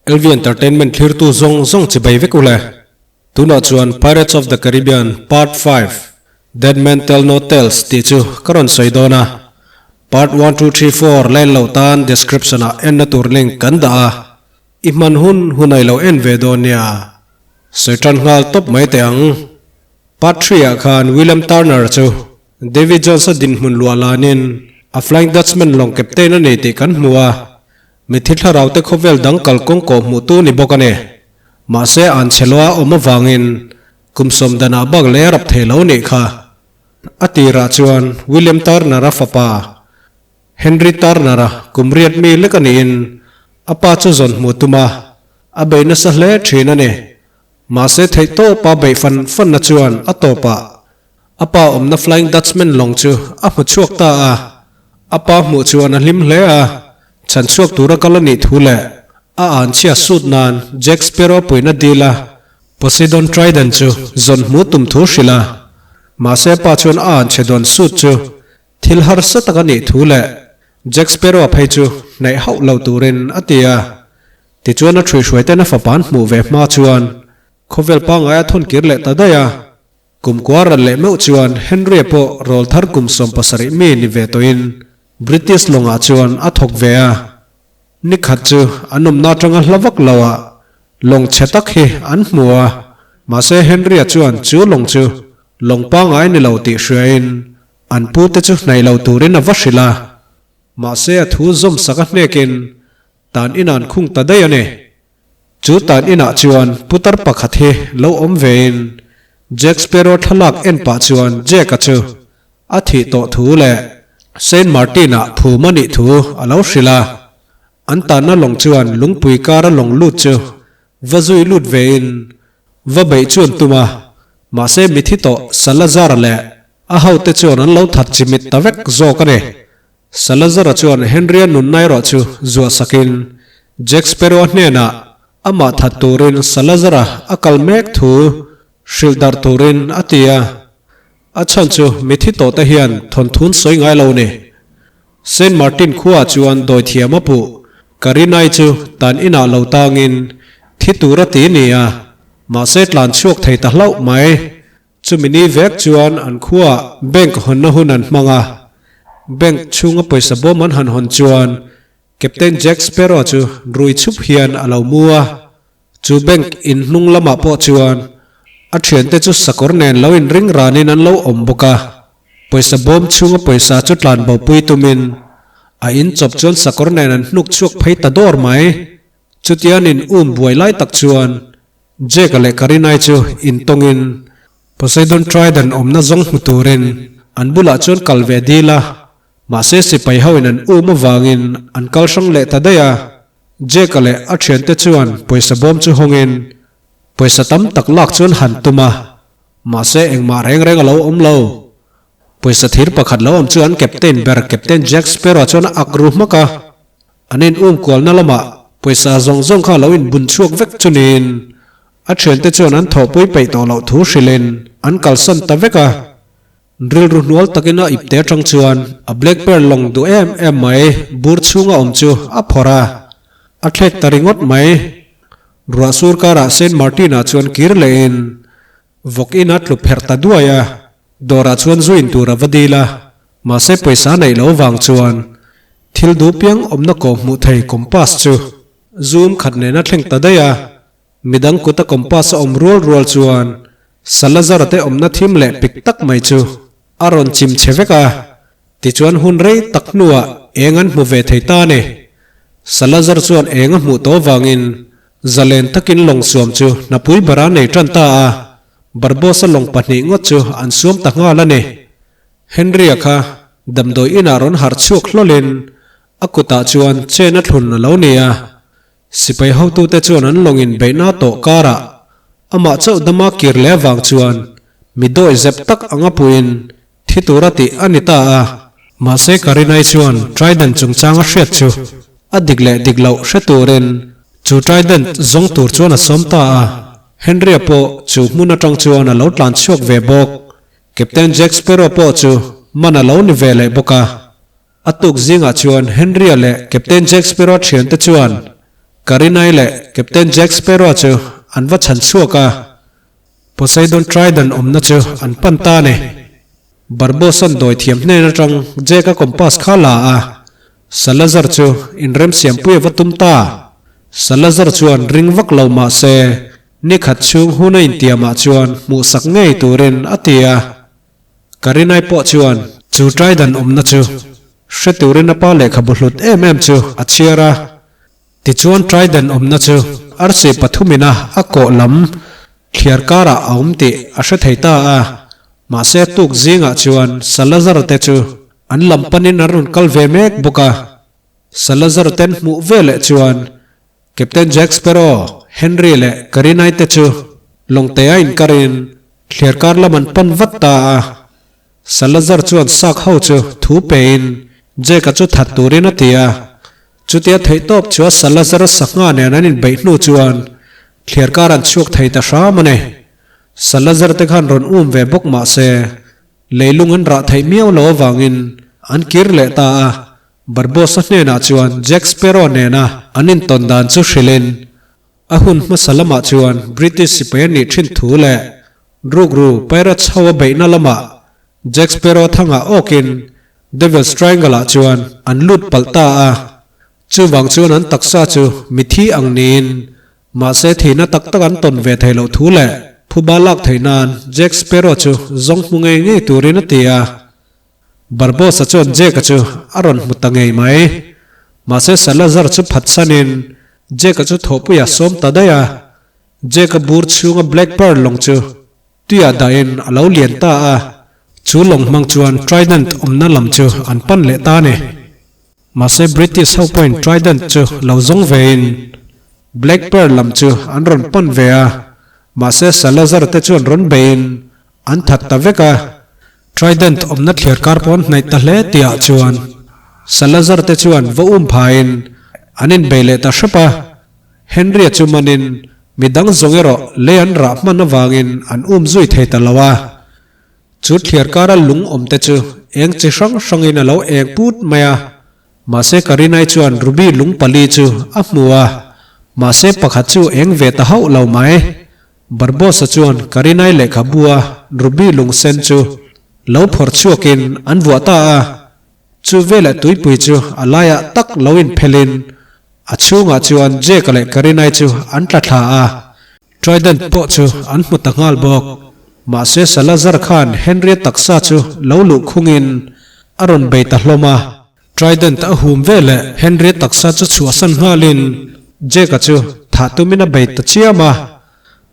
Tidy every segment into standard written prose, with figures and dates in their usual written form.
LV Entertainment thlirtu zawng zawng chibai vek ule. Tunah chuan Pirates of the Caribbean Part 5, Dead Men Tell No Tales tih chu ka rawn sawi dawn a. Part one, two, three, four line lo tan description ah enna tur link kan dah a. I hman hun hun a i lo en ve dawn nia. Sawi tan nghal tawp mai teh ang. Part 3 ah khan William Turner chu Davy Jones-a dinhmun luah lanin a Flying Dutchman lawng captain a ni tih kan hmu a. Mitthi thlaraute khawvel dang kalkawng kawh hmuhtu ni bawk a ni. Mahse an chhe loa awm avangin kum sawm danah bak leh a rap thei lo nih kha. A tirah chuan William Turner-a fapa Henry Turner-a kum riat mi lek a niin a pa chu zawn hmuh tum a, a bei nasa hle thin a ni. Mahse theihtawpa beih fan fanna chuan a tawpah A pa awmna Flying Dutchman lawng chu a hmu chhuak ta a, a pa hmuh chuan a hlim hle a, chhan chhuak tura kal a nih thu leh a an chhia sut nan Jack Sparrow puihna dil a, Poseidon Trident chu zawn hmu tum thu hrilh a, mahse a pa chuan a an chhe dawn sut chu thil harsa tak a nih thu leh Jack Sparrow phei chu hnaih hauh lo turin a ti a, tichuan a ṭhuihhruai ten a fapa an hmuh ve hma chuan khawvel pangngai a thawn kir leh ta daih a. Kum kua ral leh meuh chuan Henry-a pawh rawl thar kum 70 mi ni ve tawhin British lawngah chuan a thawk ve a. Ni khat chu an awmna atanga hla vak loah lawng chhe tak hi an hmu a, mahse Henry-a chuan chu lawng chu lawng pangngai ni lo tih hriain an pute chu hnaih lo turin a va hrilh a. Mahse a thu zawm sak a hnekin tan inah an khung ta daih a ni. Chu tan inah chuan putar pakhat hi lo awm vein Jack Sparrow thlalak en pah chuan Jack-a chu a thih tawh thu leh Saint Martin-a phum a nih thu a lo hrilh a. An tanna lawng chuan lungpui kara lawng lut chu va zui lut vein va beih chuan tum a, mahse mithi tawh Salazar leh a hote chuan an lo that chimit ta vek zawk a ni. Salazar-a chuan Henry-a nunna erawh chu zuah sakin Jack Sparrow-a hnenah amah that turin Salazar-a a kal mek thu hrilh darh turin a ti a. A chhan chu mithi tawhte hian thawnthun sawi ngai lo ni. Saint Martin khuaah chuan dawithiam a puh Karinai chu tan inah lo tangin thi tur a ti ni a, mahse tlan chhuak thei ta hlauh mai. Chumi ni vek chuan an khuaah bank hawnna hun an hmang a, bank chhunga pawisa bawm an han hawn chuan Captain Jack Sparrow chu rui chhup hian a lo mu a, chu bank in hnung lamah pawh chuan a thiante chu sakawr nen lo inring ranin an lo awm bawk a, pawisa bawm chhunga pawisa chu tlan bopui tumin a in chawp chuan sakawr nen an hnuk chhuak phei ta dawr mai. Chutian in um buai lai tak chuan Jake-a leh Karinai chu intawngin Poseidon Trident awmna zawng hmu turin an bulah chuan kal ve dil a, mahse sipai hoin an um avangin an kal hrang leh ta daih a. Jake-a leh a thiante chuan pawisa bawm chu hawngin pawisa tam tak lak chuan han tum a, mahse engmah reng reng a lo awm lo. Pawisa thir pakhat lo awm chu an captain ber Captain Jack Sparrow chuan a ak ru hmak a. An in um kualna lamah pawisa zawng zawng kha lo in bun chhuak vek chu niin a thiante chuan an thawhpui peih tawh loh thu hrilhin an kalsan ta vek a. Rilru hnual takin a ipte atang chuan a Black Pearl lawng duh em em mai bur chhunga awm chu a phawrh a, a thlek ta ringawt mai. Ruah sur karah Saint Martin-ah chuan kir lehin vawk ina tlu pherh ta duai a, dawrah chuan zu in tur a va dil a. Mahse pawisa neih lo vang chuan thil duh piang awmna kawh hmuh thei compass chu zoom khat nena thleng ta daih a, midang kuta compass a awm rual rual chuan Salazar-a te awmna thim leh pik tak mai chu a rawn chim chhe vek a, tichuan hun rei tak hnuah eng an hmu ve thei ta a ni. Salazar chuan eng a hmuh tawh vangin zalen takin lawng suam chu hnapui bara nei tan ta a, Barbosa lawng pahnih ngawt chu an suam ta nghal a ni. Henry-a kha damdawi inah rawn harh chhuak hlawlin a kutah chuan chain a thlun a lo ni a. Sipai hotute chuan an lawngin beihna tawh karah amah chauh dama kir leh avang chuan mi dawi zep tak anga puiin thi tura tih a ni ta a. Mahse Karinai chuan Trident chungchang a hriat chu a dik leh dik loh hre turin chu Trident zawng tur chuan a sawm ta a. Henry-a pawh chu hmun atang chuan a lo tlan chhuak ve bawk. Captain Jack Sparrow pawh chu man a lo ni ve leh bawk a. A tuk zingah chuan Henry-a leh Captain Jack Sparrow thiante chuan Karinai leh Captain Jack Sparrow chu an va chhan chhuak a, Poseidon Trident awmna chu an pan ta a ni. Barbosa'n dawi thiam hnen atang Jack-a compass kha la a, Salazar chu inremsiampui a va tum ta. Salazar chuan ring vak lo mah se, ni khat chhung hun a intiamah chuan hmuhsak ngei turin a ti a. Karinai pawh chuan chu Trident awmna chu hre turin a pa lehkhabu hlut em em chu a chhiar a. Tichuan Trident awmna chu arsi pathumina a kawh lam thliar karah a awm tih a hre thei ta a. Mahse tuk zingah chuan Salazar te chu an lam panin an rawn kal ve mek bawk a. Salazar ten hmuh veleh chuan Captain Jack Sparrow, Henry leh Karinai te chu lawngte a inkarin thliar kar lam an pan vat ta a. Salazar chuan sak ho chu thu pein Jack-a chu that turin a ti a. Chutia theihtawp chua Salazar-a sangha nen an inbeih hnu chuan thliar kar an chhuak thei ta hram a ni. Salazar te khan rawn um ve bawk mah se, leilung an rah theih miau lo avangin an kir leh ta a. Barbossa hnenah chuan Jack Sparrow nena an intawn dan chu hrilhin a hun hmasa lamah chuan British sipai a nih thin thu leh rukru pirates ho a beihna lamah Jack Sparrow thangah awkin Devil's Triangle-ah chuan an lut palh ta a. Chuvang chuan an taksa chu mithi ang niin Mahse thihna tak tak an tawn ve theih loh thu leh phuba lak theih nan Jack Sparrow chu zawng hmu ngei ngei turin a ti a. Barbossa chuan Jack-a chu a rawn hmu ta ngei mai. Mahse Salazar chu phatsanin Jack-a chu thawhpuiah sawm ta daih a. Jack-a bur chhunga Black Pearl lawng chu tuiah dahin a lo lian ta a. Chu lawng hmang chuan Trident awmna lam chu an pan leh ta a ni. Mahse British ho pawhin Trident chu lo zawng vein Black Pearl lam chu an rawn pan ve a, mahse Salazar te chuan rawn beiin an that ta vek a. Trident awmna thliar kar pawh an hnaih ta hle tihah chuan Salazar te chuan va um phain an inbei leh ta hrep a. Henry-a chu manin midang zawng erawh lei an rah hman avangin an um zui thei ta lo a. Chu thliar kara lung awm te chu eng chi hrang hrangin a lo eng put mai a. Mahse Karinai chuan Ruby lung pali chu a hmu a, mahse pakhat chu eng ve ta hauh lo mai. Barbossa chuan Karinai lehkhabua Ruby lung sen chu lo phawrh chhuakin an vuah ta a. Chu veleh tuipui chu a laiah tak lo inphelin a chhungah chuan Jake-a leh Karinai chu an tla thla a. Trident pawh chu an hmu ta nghal bawk. Mahse Salazar khan Henry-a taksa chu lo luh khungin a rawn bei ta hlawm a. Trident a hum veleh Henry-a taksa chu chhuahsan nghalin Jake-a chu thah tumin a bei ta chiam a.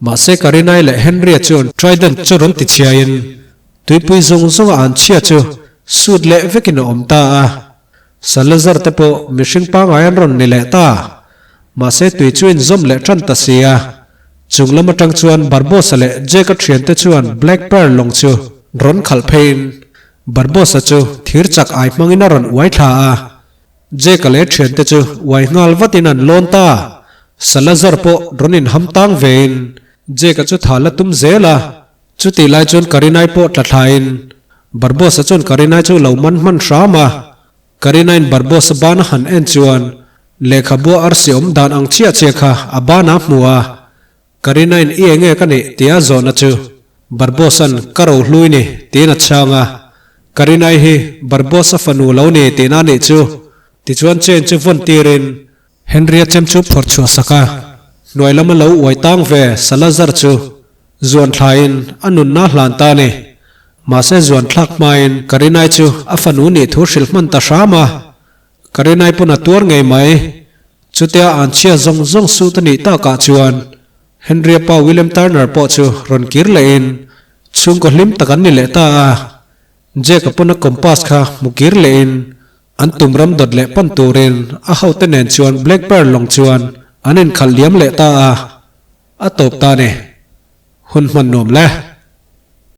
Mahse Karinai leh Henry-a chuan Trident chu rawn ti chhiaiin tuipui zawng zawnga an chhia chu sut leh vekin a awm ta a. Salazar te pawh mihring pangngai an rawn ni leh ta. Mahse tui chu inzawm leh tan ta si a. Chung lam atang chuan Barbossa leh Jake-a thiante chuan Black Pearl lawng chu rawn khalh pheiin Barbossa chu thir chak ai hmangin a rawn uai thla a. Jake-a leh thiante chu uai nghal vatin an lawn ta. Salazar pawh rawn inham tang vein Jake-a chu tha la tum zel a. Chutih lai chuan Karinai pawh tla thlain Barbossa chuan Karinai chu lo man hman hram a. Karinain Barbossa bana han en chuan lehkhabua arsi awm dan ang chiah chiah kha a bana a hmu a. Karinain i enge ka nih tia zawhna chu Barbossa'n ka rohlui ni tiin a chhang a. Karinai hi Barbossa fanu lo ni tihna a nih chu. Tichuan chain chu vawn tirin Henry-a chem chu phawrh chhuah sak a, hnuai lama lo uai tang ve Salazar chu zuan thlain a nunna hlan ta a ni. Mahse zuan thlak hmain Karinai chu a fanu nih thu hrilh hman ta hram a, Karinai pawn a tuar ngei mai. Chutia an chhia zawng zawng suit a nih takah chuan Henry-a pa William Turner pawh chu rawn kir lehin chhungkaw hlim tak an ni leh ta a. Jack-a pawn a compass kha hmu kir lehin An tum ram dawt leh pan turin a hote nen chuan Black Pearl lawng chuan an inkhalh liam leh ta a, a tawp ta ni. Hun hman nuam le.